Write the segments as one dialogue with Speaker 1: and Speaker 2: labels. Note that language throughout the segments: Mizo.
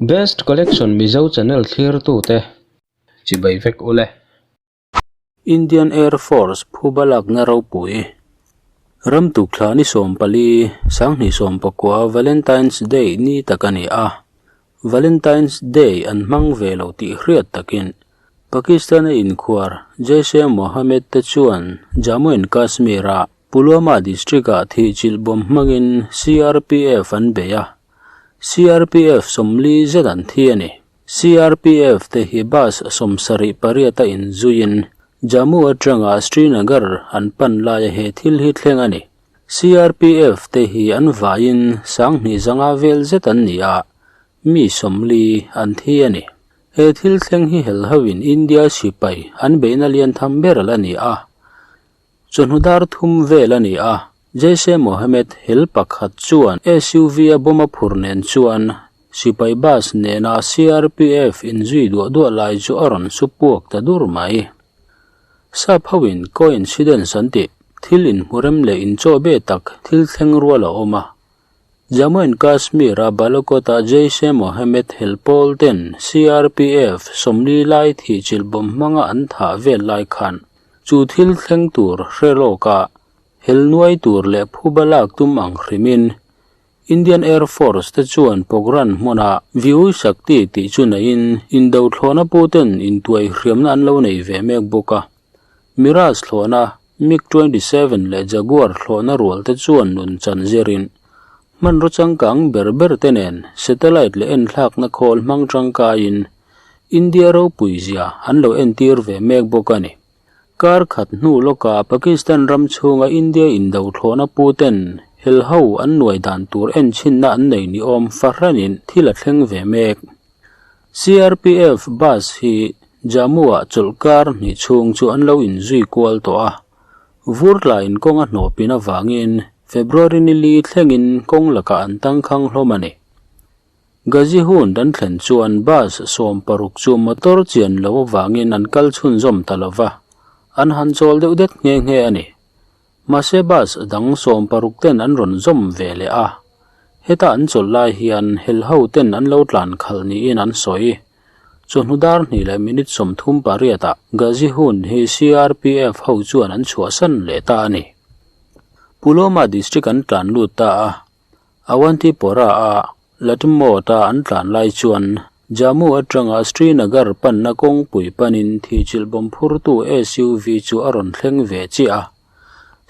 Speaker 1: Best Collection Mizo channel thlirtute chibai vek ule.
Speaker 2: Indian Air Force phuba lakna ropui ram tukthla ni 14, 2019 Valentine's Day ni tak a ni a. Valentine's Day an hmang ve lo tih hriat takin Pakistan-a inkhuar Jaish-e-Mohammed te chuan Jammu and Kashmir-a Pulwama district-ah thihchilh bawm hmangin CRPF an bei a. CRPF 40 zet an thi a ni. CRPF te hi bus 78 a inzuiin Jammu atanga Srinagar an pan laia he thil hi thleng a ni. CRPF te hi an vaiin 2500 vel zet an ni a, mi 40 an thi a ni. He thil thleng hi helhoin India sipai an beihna lian tham ber a la ni a. Chawhnu dar thum vel a ni a, Jaish-e-Mohammed hel pakhat chuan SUV a bomb a phur nen chuan sipai bus nena CRPF inzui duah duah lai chu a rawn su puak ta dur mai. Sap hoin coincidence an tih, thil inhmurem leh inchaw be tak thil thleng rual a awm a. Jammu and Kashmir-a Balakot-ah Jaish-e-Mohammed hel pawl ten CRPF 40 lai thihchilh bomb hmanga an thah vel lai khan chu thil thleng tur hre lawka hel nuai tur leh phuba lak tum ang hrimin Indian Air Force te chuan Pokhran hmuna Viu Shakti tih chu neiin indo thlawhna pu ten intuai hriamna an lo nei ve mek bawk a. Mirage thlawhna MiG 27 leh Jaguar thlawhna rual te chuan nun chan zirin hmanraw changkang ber ber te nen satellite leh enthlakna khawl hmang tangkaiin India ropui zia an lo entir ve mek bawk a ni. Kar khat hnu lawkah Pakistan ram chhunga India indo thlawhna pu ten hel ho an nuai dan tur enchhinna an nei ni awm fahranin thil a thleng ve mek. CRPF bus hi Jammu-ah chawlhkar hnih chhung chu an lo inzui kual tawh a. Vur tlaiin kawng a hnawh pin avangin February ni li thlengin kawng lakah an tangkhang hlawm a ni. Gazihund an thlen chuan bus 16 chu motor chian lo avangin an kal chhunzawm ta lo va, an han chawl deuh det nghe nghe a ni. Mahse bus dang 16 ten an rawn zawm ve leh a. Heta an chawlh lai hian hel ho ten an lo tlan khalh niin an sawi. Chawhnu dar hnih leh minute 38 ah Gazihund hi CRPF ho chuan an chhuahsan leh ta a ni. Pulwama district an tlan lut ta a. Awantipora a Latmot a an tlan lai chuan Jammu atanga Srinagar panna kawngpui panin thihchilh bomb phurtu SUV chu a rawn thleng ve chiah a.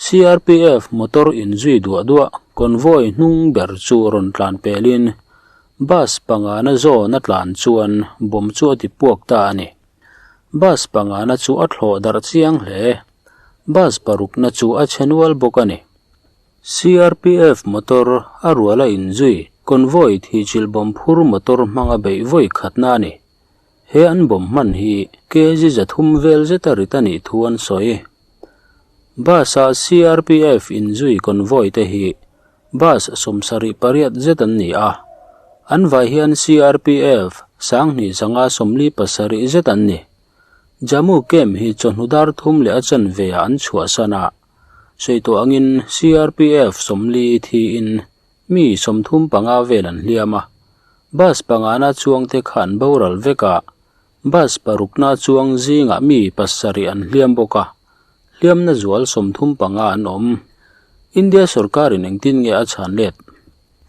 Speaker 2: CRPF motor inzui duah duah convoy hnung ber chu rawn tlan pelin bus pangana zawn a tlan chuan bomb chu a ti puak ta a ni. Bus pangana chu a thlawh darh chiang hle. Bus parukna chu a chhe nual bawk a ni. CRPF motor a rual a inzui convoy thihchilh bomb phur motor hmanga beih vawi khatna a ni. He an bomb hman hi kg 300 vel zeta rit a nih thu an sawi. Bus-a CRPF inzui convoy te hi bus 78 zet an ni a, an vai hian CRPF 2537 zet an ni. Jammu camp hi chawhnu dar thum leh a chanve ah an chhuahsan a. Sawi tawh angin CRPF 40 thiin mi 35 vel an hliam a. Bus pangana chuang te kha an boral vek a, bus parukna chuang zingah mi pasarih an hliam bawk a, hliamna zual 35 an awm. India sorkarin engtin nge a chhan let?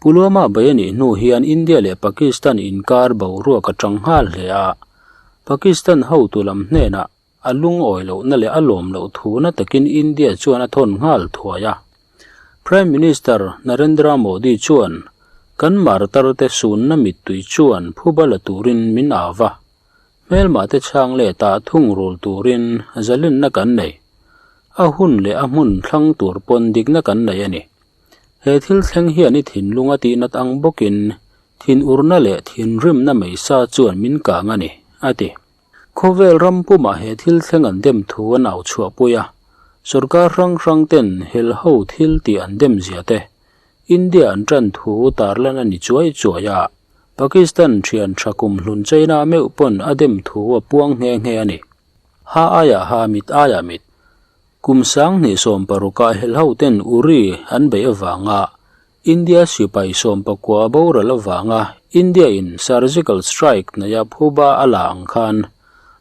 Speaker 2: Pulwama bei a nih hnu hian India leh Pakistan inkar boruak a tang nghal hle a, Pakistan hotu lam hnenah a lungawi lohna leh a lawm loh thu na takin India chuan a thawn nghal thuai a. Prime Minister Narendra Modi chuan kan martar te sunna mittui chuan phuba la turin min au va. Hmelmah te chhang leta thung rul turin zalenna kan nei. A hun leh a hmun thlang tur pawn dikna kan nei a ni. He thil thleng hian i thinlung a tihnat ang bawkin thin urna leh thinrimna meisa chuan min kang a ni, a ti. Khawvel ram pumah he thil thleng an dem thu an au chhuahpui a, sorkar hrang hrang ten hel ho thil tih an dem zia te, India an tan thu tarlan a ni chuai chuai a, Pakistan thian tha kum hlun China meuh pawn a dem thu a puang nghe nghe a ni. Ha aiah ha mit aiah mit. Kum 2016 hel ho ten Uri an beih avanga India sipai 19 boral avanga India in surgical strike neia phuba a la ang khan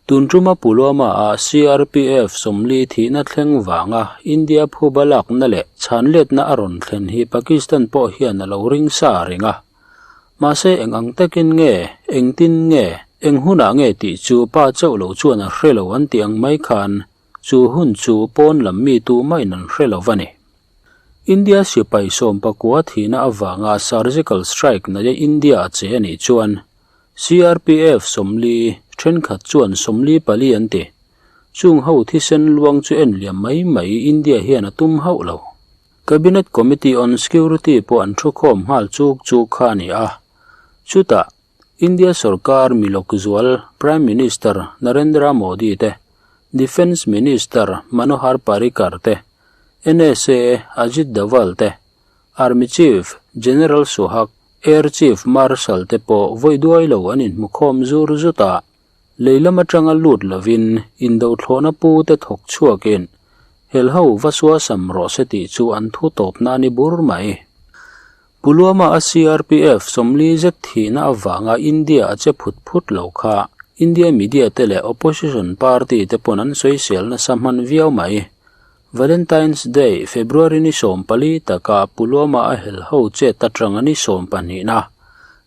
Speaker 2: tun tuma Pulwama ah CRPF 40 thihna thleng vanga India phuba lakna leh chhanletna a rawn thlen hi Pakistan pawh hian a lo ring sa reng a. Mahse eng ang takin nge, engtin nge, eng hunah nge tih chu pa chauh lo chuan a hre lo an tih ang mai khan chu hun chu pawn lam mi tumahin an hre lo va ni. India sipai 19 thihna avanga surgical strike naia India a che a nih chuan CRPF 40 thenkhat chuan 44 an ti. Chung ho thisen luang chu en liam mai mai India hian a tum hauh lo. Cabinet Committee on Security pawh an thukhawm nghal chuk chuk kha a ni a. Chutah, India sorkar milawk zual Prime Minister Narendra Modi te, Defence Minister Manohar Parrikar te, NSA Ajit Doval te, Army Chief General Suhak, Air Chief Marshal te pawh vawi duai lo an inhmukhawm zur zut a. Lei lam atanga lut lovin indothlawhna pu te thawk chhuakin helho va suasam rawh se tih chu an thu tawpna a ni bur mai. Pulwama a CRPF 40 zet thihna avanga India a che phut phut lo kha India media te leh opposition party te pawn an sawisel nasa hman viau mai. Valentine's Day, February ni 14 taka Pulwama a helho chet atanga ni 12na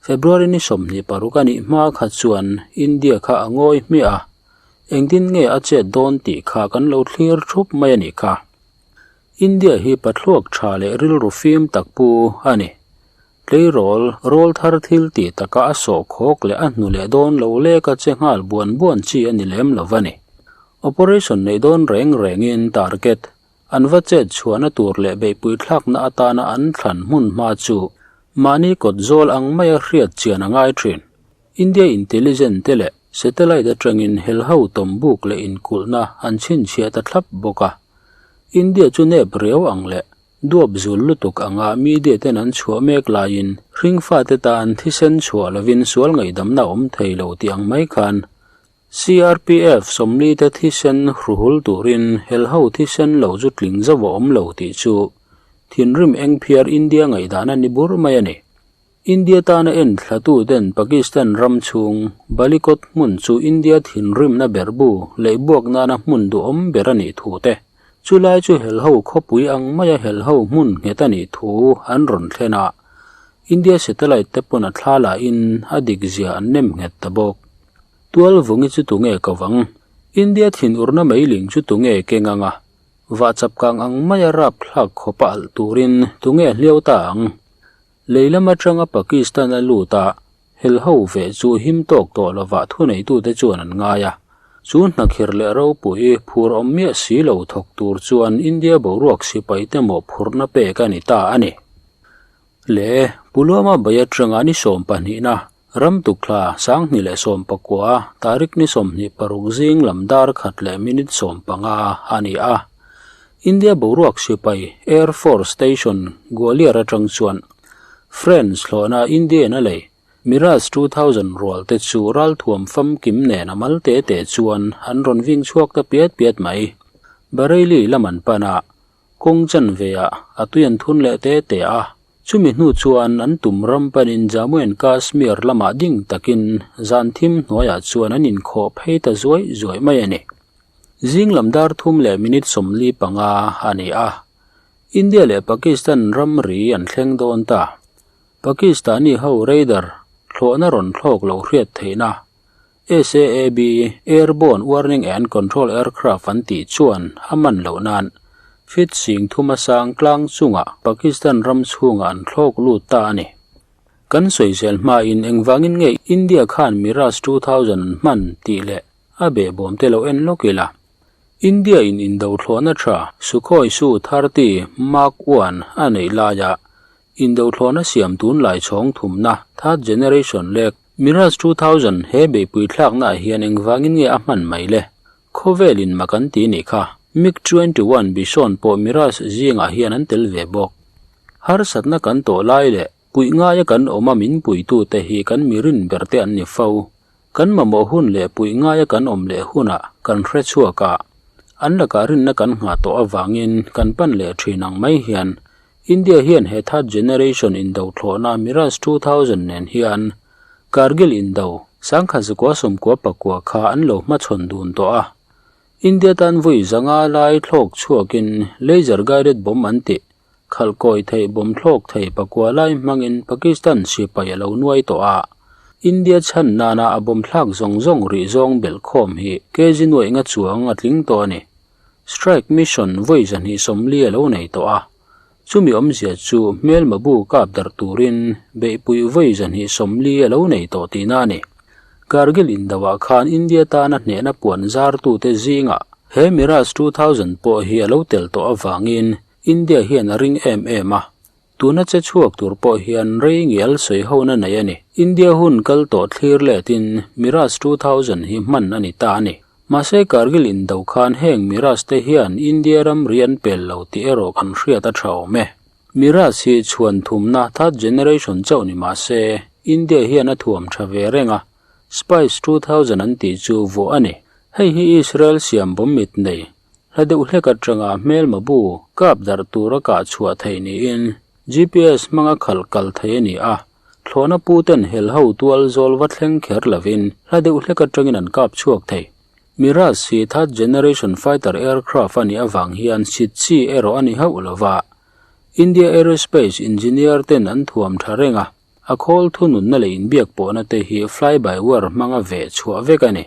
Speaker 2: February ni 26 a nih hma kha chuan India kha a ngawi hmiah a, engtin nge a chet dawn tih kha kan lo thlir thup mai a nih kha. India hi pathluak tha leh rilru fim tak pu a ni. Tleirawl rawl thar thil tih taka a sawh khawk leh a hnu leh dawn lo lek a che nghal buan buan chi a ni lem lo va ni. Operation neih dawn reng rengin target an va chet chhuahna tur leh beihpui thlakna atana an thlan hmun hma chu mahni kawt zawl ang maia hriat chian a ngai thin. India intelligence te leh satellite atangin helho tawmbuk leh inkulhna an chhinchhiah ta thlap bawk a. India chu nep riau ang leh duap zul lutuk anga media ten an chhuah mek laiin hringfate tan thisen chhuah lovin sual ngaihdamna awm thei lo tih ang mai khan CRPF 40 te thisen hruhul turin helho thisen lo chu tling zauh a awm lo tih chu thinrim eng phiar India ngaihdan a ni bur mai a ni. India tana en thlatu ten Pakistan ram chhung Balikot hmun chu India thinrimna berhbu leh buak nana hmun duhawm ber a nih thu te, chulai chu helho khawpui ang maia helho hmun nghet a nih thu an rawn thlen a, India satellite te pawn a thla lahin a dik zia an nem nghet ta bawk. Tual vungi chu tunge ko vang? India thinurna meiling chu tunge keng anga? Vahchap kang ang maia rap thlak khawpa alh turin tunge hliau ta ang? Lei lam atanga Pakistan a lut a, helho veh chu him tawk tawh lovah thuneitute chuan an ngai a. Chu hnakhir leh ropui phur awm miah si lo thawk tur chuan India boruak sipaite mawhphurhna pek a ni ta a ni. Le Pulwama bai atanga ni 12na ram tukthla 2019 tarik ni 26 zing lam dar khat leh minute 15 a ni a. India boruak sipai Air Force Station Gwalior atang chuan France hlawhna Indian a lei Mirage 2000 rual te chu ralthuam famkim nen a mal te te chuan an rawn ving chhuak ta piat piat mai. Bareilly lam an pan a, kawng chanve ah a tui an thun leh te te a. Chumi hnu chuan an tum ram panin Jammu and Kashmir lamah ding takin zan thim hnuaiah chuan an inkhawh phei ta zuai zuai mai a ni. Zing lam dar thum leh minute 45 a ni a. India leh Pakistan ramri an thleng dawn ta. Pakistani ho radar thlawhna rawn thlawk lo hriat theihna SAAB Airborne Warning and Control Aircraft an tih chuan a man loh nan feet sing thuma sang tlang chungah Pakistan ram chhungah an thlawk lut ta a ni. Kan sawizel hmain engvangin nge India khan Mirage 2000 an hman tih leh a behbawm te lo en lawk ila. India in indo thlawhna tha Sukhoi Su 30 Mark 1 a neih laiah indo thlawhna siam tun lai chhawng thumna third generation lek Mirage 2000 he beihpui thlakna ah hian engvangin nge a hman mai le? Khawvelin mak an ti nih kha. MiG 21 Bison pawh Mirage zingah hian an tel ve bawk. Harsatna kan tawh lai leh puih ngaia kan awm a min puitute hi kan mirin ber te an ni fo. Kan mamawh hun leh puih ngaia kan awm leh hunah kan hre chhuak a, an lakah rinna kan nghah tawh avangin kan pan leh thin ang mai hian India hian he third generation indo thlawhna Mirage 2000 nen hian. Kargil indo, 1999 kha an lo hmachhawn dun tawh a. India tan vawi zanga lai thlawk chhuakin laser guided bomb an tih, khalh kawi theih bomb thlawk thei pakua lai hmangin Pakistan sipai a lo nuai tawh a. India chhan nana a bomb thlak zawng zawng rih zawng belh khawm hi kg nuaih nga chuang a tling tawh a ni. Strike mission vawi 240 a lo nei tawh a. Chumi awmzia chu hmelma bu kap darh turin beihpui vawi 240 a lo nei tawh tihna a ni. Kargil indoah khan India tana hnehna puan zartute zingah he Mirage 2000 pawh hi a lo tel tawh avangin India hian a ring em em a. Tuna che chhuak tur pawh hian rei ngial sawi hona nei a ni. India hun kal tawh thlir letin Mirage 2000 hi hman a ni ta a ni. Mahse Kargil indo khan heng Mirage te hian India ramri an pel lo tih erawh kan hriat a tha awm e. Mirage hi chhuan thumna third generation chauh ni mahse India hian a thuam tha ve reng a, Spice 2000 an tih chu vuah a ni. Hei hi Israel siam bawm mit nei hla deuh hlek atanga hmelma bu kap darh tura kah chhuah theih niin GPS hmanga khalh kal theih a ni a. Thlawhna pu ten hel ho tual zawl va thleng kher lovin hla deuh hlek atangin an kap chhuak thei. Mirage hi third generation fighter aircraft a nih avang hian sit chi erawh a ni hauh lova. India Aerospace engineer ten an thuam tha reng a, a khawl thununna leh inbiak pawhna te hi fly by wire hmanga veh chhuah vek a ni.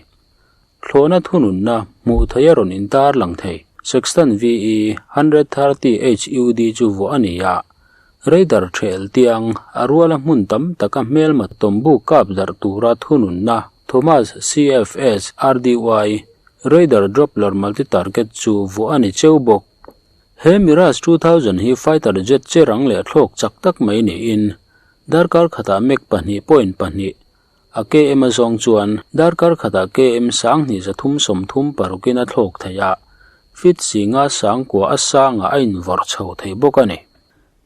Speaker 2: Thlawhna thununna hmuh theih a rawn intar lang thei. Sextant VE 130 HUD chu vuah a ni a, radar thel tiang a ruala hmun tam taka hmelma tawmbu kap darh tura thununna Thomas CFS RDY Radar Doppler Multi-Target chu vuah a ni cheu bawk. He Mirage 2000 hi fighter jet che rang leh thlawk chak tak mai niin darkar khatah Mach pahnih point pahnih A KM a zawng chuan darkar khatah KM 2336 in a thlawk thei a, feet zinga sangkua a sangah a invawrh chho thei bawk a ni.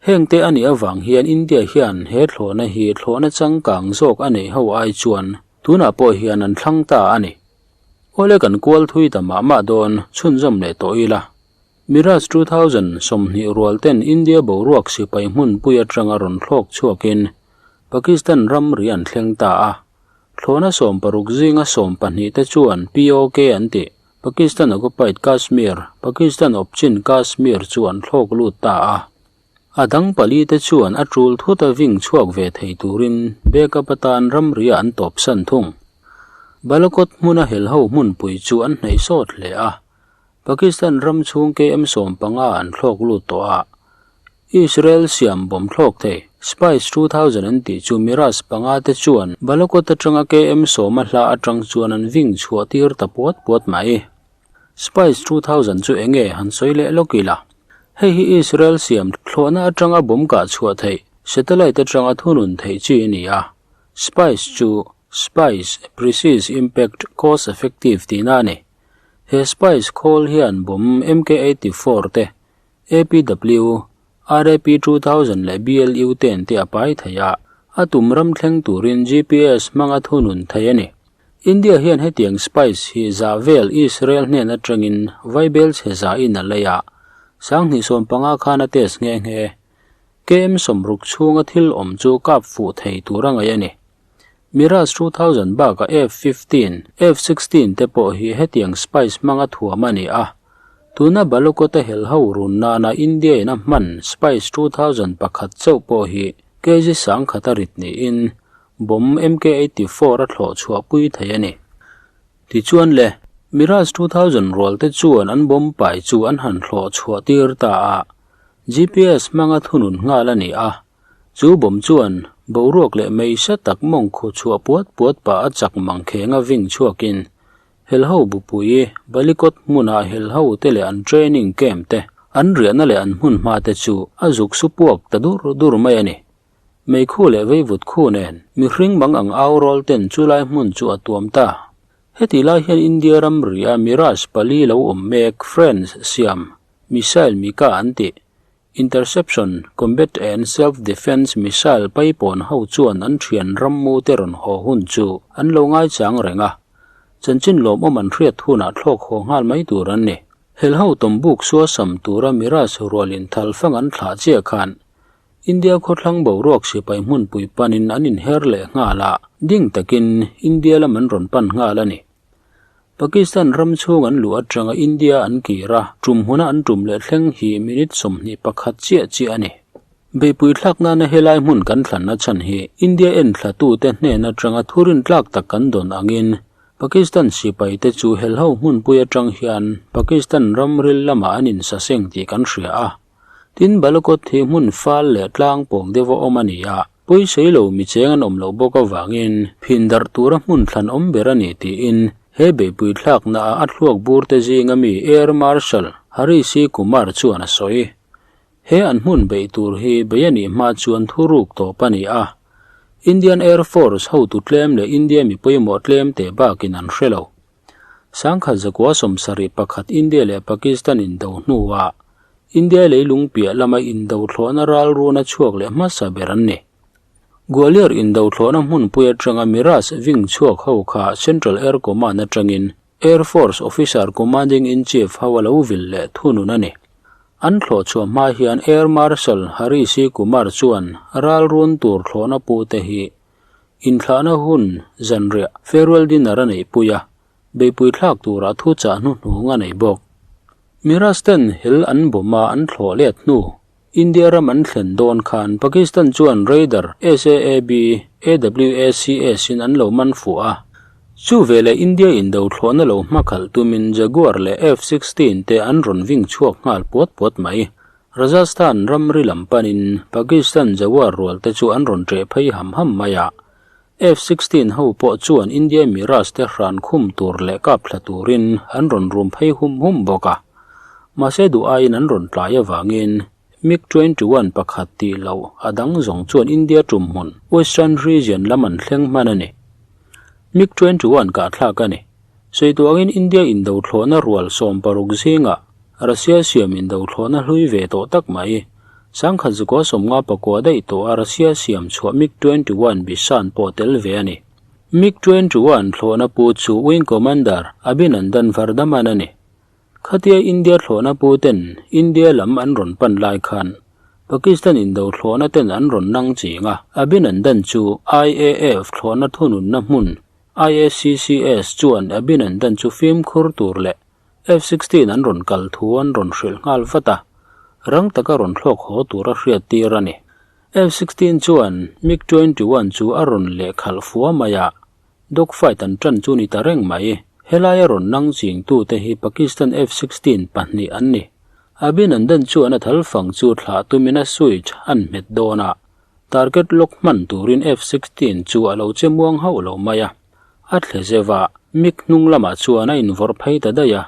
Speaker 2: Hengte a nih avang hian India hian he thlawhna hi thlawhna changkang zawk a neih ho ai chuan tunah pawh hian an thlang ta a ni. Awle kan kual thui ta mah mah dawn chhunzawm leh tawh ila. Mirage 2020 rual ten India boruak sipai hmunpui atanga rawn thlawk chhuakin Pakistan ramri an thleng ta a, thlawhna 60 zinga 12 te chuan POK an tih, Pakistan Occupied Kashmir, Pakistan Awpchin Kashmir chu an thlawk lut ta a. A dang pali te chuan a tul thuta ving chhuak ve thei turin backup atan ramriah an tawpsan thung. Balakot hmuna helho hmunpui chu an hnaih sawt hle a, Pakistan ram chhung KM 15 an thlawk lut tawh a, Israel siam bomb thlawk thei, Spice 2000 an tih chu Mirage panga te chuan Balakot atanga KM sawma hla atang chuan an ving chhuah tir ta puat puat mai. Spice 2000 chu enge han sawi leh lawk ila? Hei hi Israel siam thlawhna atanga bomb kah chhuah theih, satellite atanga thunun theih chi a ni a. Spice chu Spice, Precise Impact Cost Effective tihna a ni. He Spice khawl hian bomb MK 84 te APW, RAP 2000 leh BLU ten te a pai thei a, a tum ram thleng turin GPS hmanga thunun thei a ni. India hian hetiang spice hi zah vel Israel hnen atangin vaibel chhe zahin a lei a, 2015 khan a test nghe nghe. KM 60 chhunga thil awm chu kap fuh thei tur a ngaih a ni. Mirage 2000 bakah F-15, F-16 te pawh hi hetiang spice hmanga thuam a ni a. Tuna Balakot-a helho run nana India-in a hman spice 2000 pakhat chauh pawh hi kg sangkhat a rit niin bomb MK-84 a thlawh chhuahpui thei a ni. Tichuan le, Mirage 2000 rual te chuan an bomb pai chu an han thlawh chhuah tir ta a, GPS hmanga thunun nghal a ni a. Chu bomb chuan boruak leh mei sa tak mawng khu chhuah puat puat pah a chak mang kheng a ving chhuakin helho bupui Balikot hmunah helho te leh an training camp te, an riahna leh an hmun hma te chu a zuk su puak ta dur dur mai a ni. Meikhu leh veivut khu nen mihring mang ang au rawl ten chu lai hmun chu a tuam ta. Heti lai hian India ram ria Mirage pali lo awm mek France siam missile Mika an tih Interception, Combat and Self-Defense Missile paipawn ho chuan an thian rammu te rawn haw hun chu an lo ngaichang reng a, chanchin lawmawm an hriat hunah thlawk haw nghal mai tur an ni. Helho tawmbuk suasam tura Mirage rualin thalfang an thlah chiah khan. India khawthlang boruak sipai hmunpui panin an inher leh nghal a, ding takin India lam an rawn pan nghal a ni. Pakistan ram chhung an luh atanga India an kir a, tum hmuna an tum leh thleng hi minute 21 chiah chiah a ni. Beihpui thlak nana helai hmun kan thlanna chhan hi India enthlatute hnen atanga thurin tlak tak kan dawn angin Pakistan sipaite chu helho hmunpui atang hian Pakistan ramril lamah an insaseng tih kan hria a. Tin, Balakot hi hmun fal leh tlang pawng deuha awm a ni a, pawisei lo mi cheng an awm loh bawk avangin phin darh tura hmun thlan awm ber a ni tiin he beihpui thlaknaah a thluak burte zinga mi Air Marshal Hari C Kumar chuan a sawi. He an hmun beih tur hi bei a nih hma chuan thuruk tawp a ni a, Indian Air Force hotu tlem leh India mi pawimawh tlem teh bakin an hre lo. 1971 India leh Pakistan indo hnuah India leilung piah lama indo thlawhna ral runa chhuak leh hmasa ber an ni. Gwalior indo thlawhna hmunpui atanga Mirage wing chhuak ho kha Central Air Command atangin Air Force Officer Commanding-in-Chief ho a lo vil leh thunun a ni. An thlawh chhuah hma hian Air Marshal Hari C Kumar chuan ral run tur thlawhna pute hi Inthlahna hun zanriah farewell dinner a neihpui a, beihpui thlak turah thu chah hnuhnung a nei bawk. Mirage ten hel an bawm a an thlawh let hnu, India ram an thlen dawn khan Pakistan chuan radar SAAB AWACS in an lo man fuh a. Chu veleh India indo thlawhna lo hmakhalh tumin Jaguar leh F-16 te an rawn ving chhuak nghal puat puat mai. Rajasthan ramri lam panin Pakistan Jaguar rual te chu an rawn ṭeh phei ham ham mai a, F-16 ho pawh chuan India Mirage te hran khum tur leh kap thla turin an rawn rum phei hum hum bawk a. Mahse duh aiin an rawn tlai avangin MiG 21 pakhat tih loh a dang zawng chuan India tum hmun Western Region lam an thleng hman a ni. MiG 21 kahthlak a ni. Sawi tuangin India indo thlawhna rual 60 zingah Russia siam indo thlawhna hlui ve tawh tak mai. 1959 daih tawh a Russia siam chhuah MiG 21 Bisan pawh tel ve a ni. MiG 21 thlawhna pu chu Wing Commander Abhinandan Vardhaman a ni. Khatia India thlawhna pu ten India lam an rawn pan lai khan Pakistan indo thlawhna ten an rawn nang ching a, Abhinandan chu IAF thlawhna thununna hmun IACCS chuan Abhinandan chu fimkhur tur leh F-16 an rawn kal thu an rawn hrilh nghal vat a, rang taka rawn thlawk haw tura hriat tir a ni. F-16 chuan MiG 21 chu a rawn leh khalh fua mai a, dogfight an ṭan chu ni ta reng mai. Helaia rawn nang chingtute hi Pakistan F-16 pahnih an ni. Abhinandan chuan a thal fang chu thlah tumin a switch an hmet dawn a, Target lock hman turin F-16 chu a lo che muang hauh lo mai a, a thle zeuh a, MiG hnung lamah chuan a invawrh phei ta daih a.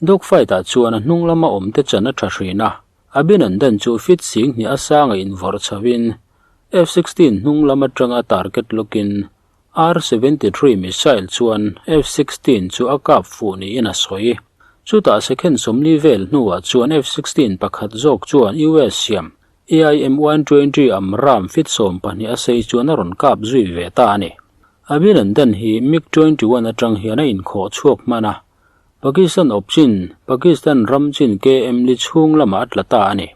Speaker 2: Dogfight ah chuan a hnung lama awm te chan a tha hrin a, Abhinandan chu fit sing hnih a sanga invawrh chhoin F-16 hnung lam atanga target lock in R-73 missile chuan F-16 chu a kap fuh niin a sawi. Chutah second 40 vel hnuah chuan F-16 pakhat zawk chuan US siam AIM-120 Amram fit 12 a sei chuan a rawn kap zui ve ta a ni. Abhinandan hi MiG 21 atang hian a inkhawh chhuak hman a, Pakistan awp chin, Pakistan ram chin KM li chhung lamah a tla ta a ni.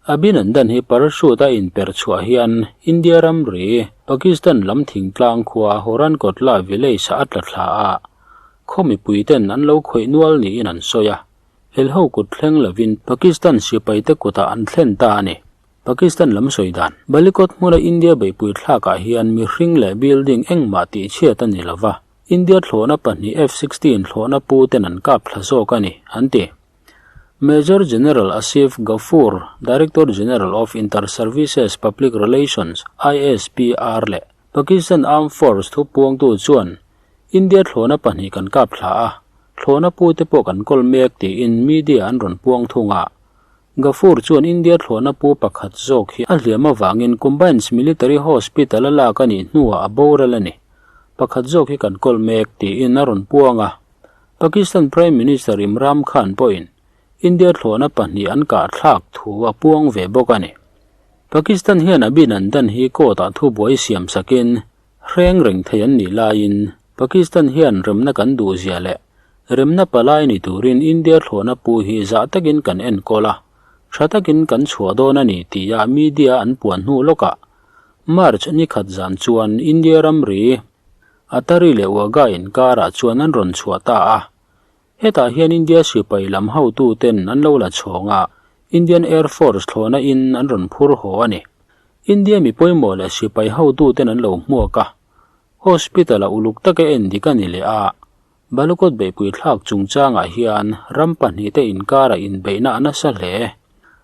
Speaker 2: Abhinandan hi parachute a inperh chhuah hian India ramri, Pakistan lam thingtlang khua Horankotla village ah a tla thla a, khaw mipui ten an lo khawih nual niin an sawi a. Helho kut thleng lovin Pakistan sipaite kutah an thlen ta a ni. Pakistan lam sawi dan. Balikot hmuna India beihpui thlakah hian mihring leh building engmah tih chhiat a ni lova, India thlawhna pahnih F-16 thlawhna pu ten an kap thla zawk a ni, an ti. Major General Asif Ghafoor, Director General of Inter-Services Public Relations, ISPR, leh Pakistan Armed Force thupuangtu chuan India thlawhna pahnih kan kap thla a, thlawhna pute pawh kan kawl mek tiin media an rawn puang thung a. Ghafoor chuan India thlawhna pu pakhat zawk hi a hliam avangin Combines Military Hospital a lak a nih hnuah a boral a ni. Pakhat zawk hi kan kawl mek tiin a rawn puang a. Pakistan Prime Minister Imran Khan pawhin India thlawhna pahnih an kah thlak thu a puang ve bawk a ni. Pakistan hian Abhinandan hi court-ah thubuai siam sakin Hreng reng thei an nih laiin Pakistan hian remna kan duh zia leh remna palai ni turin India thlawhna pu hi zah takin kan enkawl a, Tha takin kan chhuah dawn a ni tia media an puan hnu lawkah March ni khat zan chuan India ramri Attari leh Wagah inkarah chuan an rawn chhuah ta a. Hetah hian India sipai lam hotuten an lo la chhawng a, Indian Air Force thlawhna in an rawn phur haw a ni. India mi pawimawh leh sipai hotuten an lo hmuak a, Hospital-a uluk taka en dik a ni leh a, Balukot beihpui thlak chungchangah hian ram pahnihte inkarah inbeihna a nasa hle.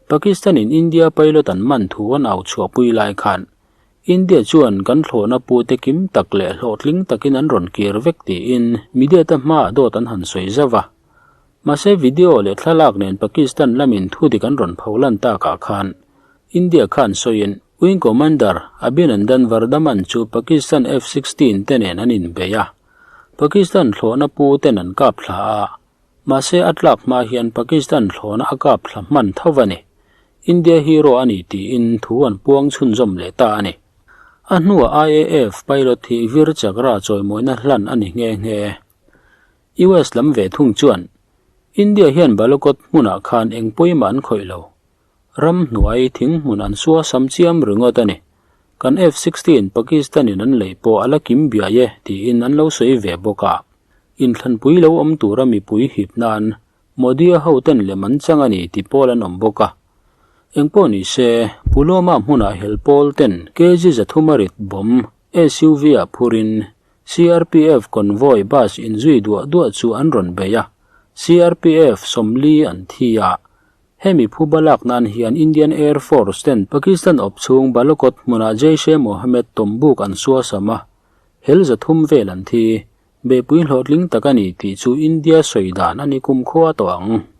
Speaker 2: Pakistan-in India pilot an man thu an au chhuahpui lai khan India chuan kan thlawhna pute kim tak leh hlawhtling takin an rawn kir vek tiin media te hmaah dawt an han sawi zauh a. Mahse video leh thlalak nen Pakistan lamin thu dik an rawn pholan takah khan India khan sawiin Wing Commander Abhinandan Vardaman chu Pakistan F-16 te nen an inbei a. Pakistan thlawhna pu ten an kap thla a, mahse a tlak hma hian Pakistan thlawhna a kap thla hman tho a ni. India hero a ni tiin thu an puang chhunzawm leh ta a ni. A hnuah IAF pilot hi Vir Chakra chawimawina hlan a ni nghe nghe. US lam ve thung chuan India hian Balakot hmunah khan eng pawimah an khawih lo. Ram hnuai thing hmun an sua sam chiam ringawt a ni. Kan F-16 Pakistan in an lei pawh a la kim biai e tiin an lo sawi ve bawk a. Inthlanpui lo awm tura mipui hip nan Modi-a hoten lem an chang a ni ti pawl an awm bawk a. Engpawh ni se, Pulwama hmunah hel pawl ten kg 300 a rit bomb SUV-ah phurin CRPF convoy bus inzui duah duah chu an rawn bei a, CRPF 40 an thi a. Hemi phuba lak nan hian Indian Air Force ten Pakistan awp chhung Balakot hmunah Jaish-e-Mohammed tawmbuk an suasam a, hel 300 vel an thi. Beihpui hlawhtling tak a ni tih chu India sawi dan a ni kumkhua tawh ang.